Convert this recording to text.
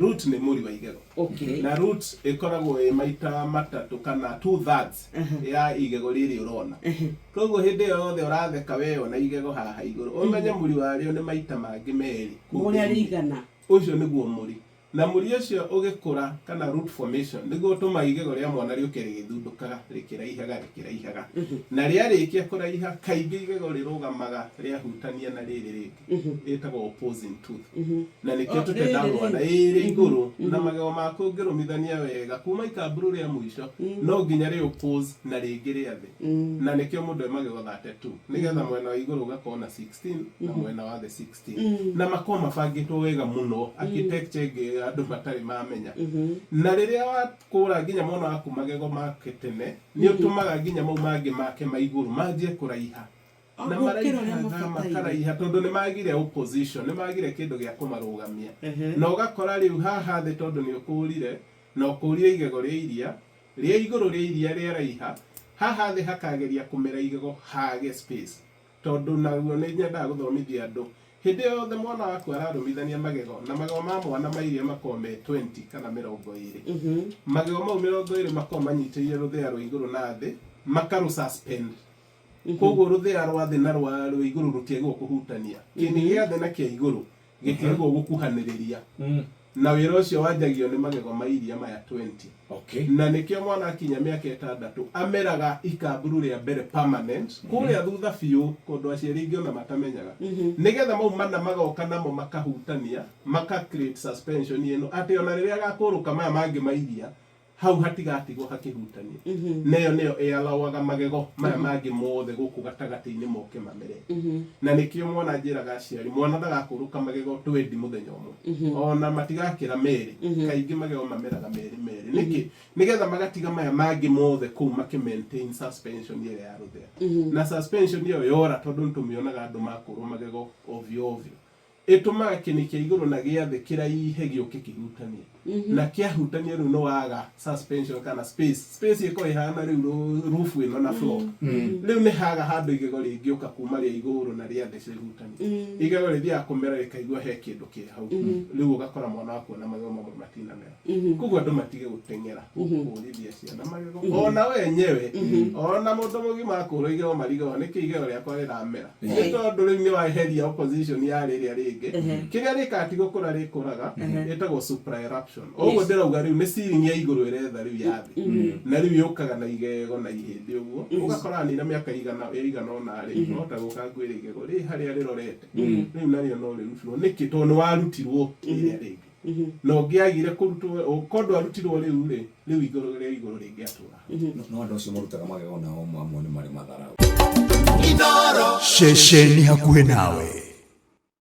Root nĩ mũri wa igego. Na root ĩkoragwo ĩ maita matatũ kana 2/3 ya igego rĩrĩ ũrona. Koguo hĩndĩ ĩyo yothe ũratheka weyona igego haha igũrũ, ũmenye mũri warĩo nĩ maita mangĩ merĩ kũu Ũrĩa thĩinĩ. rĩigana. Ũcio nĩguo mũri. Na mũri ũcio ũgĩkũra kana root formation nĩguo ũtũmaga igego rĩa mwana rĩũke rĩgĩthundũkaga, rĩkĩraihaga, rĩkĩraihaga. Na rĩarĩkia kũraiha, kaingĩ igego rĩrũgamaga rĩahutania na rĩrĩ rĩngĩ. Ĩtagwo opposing tooth. Na nĩkĩo Oh, tũtenda rĩrĩ mwana rĩrĩ. ĩrĩ igũrũ na magego maku ũngĩrũmithania wega kuma ikamburu rĩa mũico no nginya rĩ oppose na rĩngĩ rĩa thĩ. Na nĩkĩo mũndũ e magego 32 nĩgetha mwena wa igũrũ ũgakorwo na 16 na mwena wa thĩ 16. Na makorwo mabangĩtwo wega mũno, architecture ĩngĩ andũ matarĩ mamenya. Na rĩrĩa wakũra nginya mwana waku magego make tene, nĩ ũtũmaga nginya mau mangĩ make ma igũrũ manjie kũraiha. Na Gũkĩra ũrĩa maraihaga mabataire. makaraiha tondũ nĩ magire opposition, nĩ magire kĩndũ gĩa kũmarũgamia. Na ũgakora rĩu haha thĩ tondũ nĩ ũkũrire, na ũkũrire igego rĩa iria, rĩa igũrũ rĩa iria rĩaraiha, haha thĩ hakageria kũmera igego hage space. Tondũ naguo nĩ nyendaga gũthomithia andũ, hĩndĩ yothe mwana waku ararũmithania magego, na magego ma mwana ma iria makoragwo me 20 kana 20. Magego mau 20 makoragwo manyitĩrĩire rũthĩa rwa igũrũ na thĩ, makarũ suspend. Koguo rũthĩa rwa thĩ na rwa rwa igũrũ rũtiagĩrĩirwo kũhutania. Kĩni gĩa thĩ na kĩa igũrũ gĩtiagĩrĩirwo gũkuhanĩrĩria. Na wĩra ũcio wanjagio nĩ magego ma iria maya 20. Na nĩkĩo mwana akinya mĩaka 6 ameraga ikamburu rĩa mbere permanent, kũrĩa thutha biũ kũndũ aciari aingĩ ona matamenyaga. Nĩgetha mau mana magoka namo makahutania, maka create suspension ĩno atĩ ona rĩrĩa agakũrũka maya mangĩ ma iria, hau hatigatigwo hakĩhutania. Na ĩyo nĩyo ĩalawaga magego maya mangĩ mothe gũkũ gatagatĩ-inĩ moke mamere. Na nĩkĩo mwana njĩraga aciari, mwana ndagakũrũka magego twendi mũthenya ũmwe. Ona matigakĩra merĩ. Kaingĩ magego mameraga merĩ merĩ. Nĩkĩ? Nĩgetha magatiga maya mangĩ mothe kũu makĩ maintain suspension ĩrĩa ya rũthĩa. Na suspension ĩyo yora tondũ nĩtũmĩonaga andũ makũrwo magego ovyo ovyo. Ĩtũmaga kĩni kĩa igũrũ na gĩa thĩ kĩraihe gĩũke kĩhutanie. Na kĩahutania rĩu nĩ waga suspension kana space. Space ĩkoragwo ĩhana rĩu roof ĩno na floor. Rĩu nĩ haga handũ igego rĩngĩũka kuma rĩa igũrũ na rĩa thĩ cihutanie. Igego rĩthiaga kũmera rĩkaigua he kĩndũ kĩ hau. Rĩu ũgakora mwana waku ona magego mamwe matinamera. Koguo andũ matige gũteng'era gũkũrithia ciana magego. Ona we enyewe, ona mũndũ mũgima akũrwo igego marigagwo nĩkĩ igego rĩakwa rĩramera. Nĩ tondũ rĩu nĩ waeheria opposition ya rĩrĩa rĩngĩ. Kĩrĩa rĩkaga ti gũkũra rĩkũraga, ĩtagwo supra eruption. Ũguo ndĩrauga rĩu nĩ ceiling ya igũrũ ĩretha rĩu ya thĩ. Na rĩu yũkaga na igego na ihĩndĩ ũguo. Ũgakora anina mĩaka ĩigana ũna rĩ, wahota gũka ngwĩre igego rĩ harĩa rĩrorete. Rĩu narĩo no rĩrutirwo. Nĩkĩ? Tondũ nĩ warutirwo rĩrĩa rĩngĩ. Na ũngĩagire kũrutwo, korwo ndwarutirwo rĩu rĩ, rĩu igũrũ rĩa igũrũ rĩngĩatũra. No andũ acio marutaga magego nao amwe nĩ marĩ matharaũ. Ceceni hakuhĩ nawe.